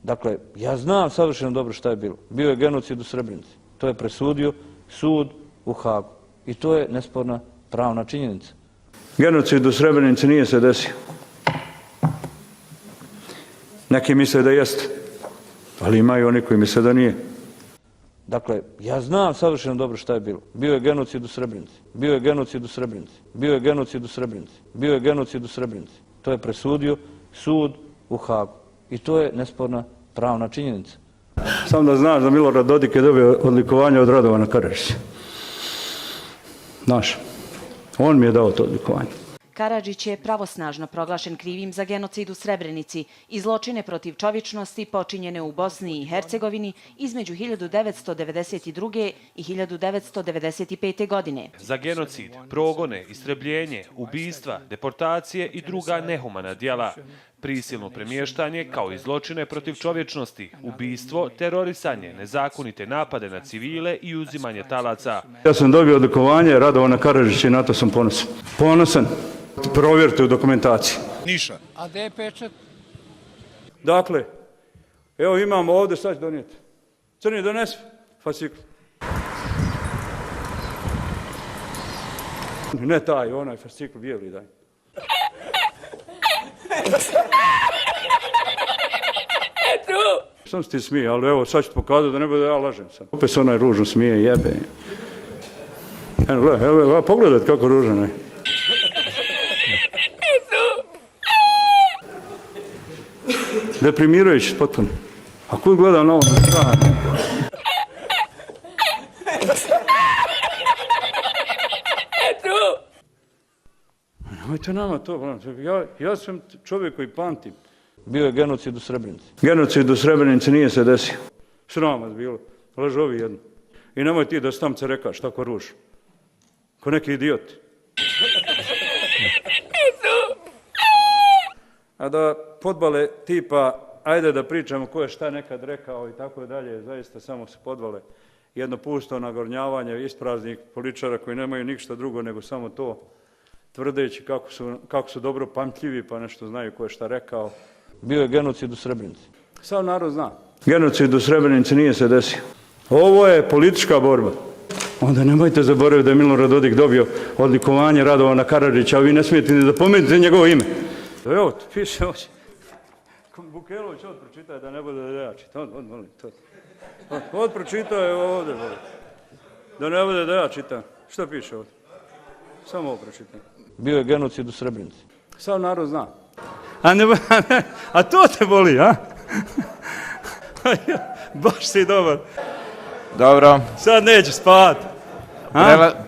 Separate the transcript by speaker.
Speaker 1: Dakle, ja znam savršeno dobro šta je bilo. Bio je genocid u Srebrenici. To je presudio sud u Hagu. I to je nesporna pravna činjenica.
Speaker 2: Genocid u Srebrenici nije se desio. Neki misle da jeste, ali imaju oni koji misle da nije.
Speaker 1: Dakle, ja znam savršeno dobro šta je bilo. Bio je genocid u Srebrenici. Bio je genocid u Srebrenici. Bio je genocid u Srebrenici. Bio je genocid u Srebrenici. To je presudio sud u Hagu. I to je nesporna pravna činjenica.
Speaker 2: Samo da znaš da Milorad Dodik je dobio odlikovanje od Radovana Karadžića. Znaš, on mi je dao to odlikovanje.
Speaker 3: Karadžić je pravosnažno proglašen krivim za genocid u Srebrenici i zločine protiv čovječnosti počinjene u Bosni i Hercegovini između 1992. i 1995. godine.
Speaker 4: Za genocid, progone, istrebljenje, ubistva, deportacije i druga nehumana djela, prisilno premještanje kao i zločine protiv čovječnosti, ubistvo, terorisanje, nezakonite napade na civile i uzimanje talaca.
Speaker 2: Ja sam dobio odlikovanje Radovana Karadžića i na to sam ponosan. Ponosan. Provjerite u dokumentaciji.
Speaker 5: Niša.
Speaker 6: A gdje je pečat?
Speaker 2: Dakle, evo imamo ovdje, sad ću donijeti. Crni, donesi fascikl. Ne taj, onaj fascikl bijeli daj. Sam se ti smije, ali evo sad ću ti pokazati da ne bude da ja lažem sad. Opet se onaj ružno smije, jebe. Evo, pogledajte kako ružan je. Deprimirajući potpuno. A kud gledam na ovo na stranu? Nemojte nama to. Ja sam čovjek koji pamtim.
Speaker 1: Bio je genocid u Srebrenici.
Speaker 2: Genocid u Srebrenici nije se desio. Sram vas bilo. Lažovi jedno. I nemoj ti da stamce rekaš tako ruž. Ko neki idiot. A da podvale tipa, ajde da pričamo ko je šta nekad rekao i tako dalje, zaista samo se podvale jedno pusto nagornjavanje ispraznih političara koji nemaju ništa drugo nego samo to, tvrdeći kako su dobro pamtljivi pa nešto znaju ko je šta rekao.
Speaker 1: Bio je genocid u Srebrenici.
Speaker 2: Sav narod zna. Genocid u Srebrenici nije se desio. Ovo je politička borba. Onda nemojte zaboraviti da je Milorad Dodik dobio odlikovanje Radovana Karadžića, a vi ne smijete ni da pomenete njegovo ime. Evo, piše ovdje. Bukelović od pročitaj da ne bude da ja čitam. Molim, od pročitaj ovdje, molim. Da ne bude da ja čitam. Šta piše ovdje? Samo ovo pročitaj.
Speaker 1: Bio je genocid u Srebrenici.
Speaker 2: Sav narod zna. A to te boli, a? Baš si dobar.
Speaker 5: Dobro.
Speaker 2: Sad neće spavati.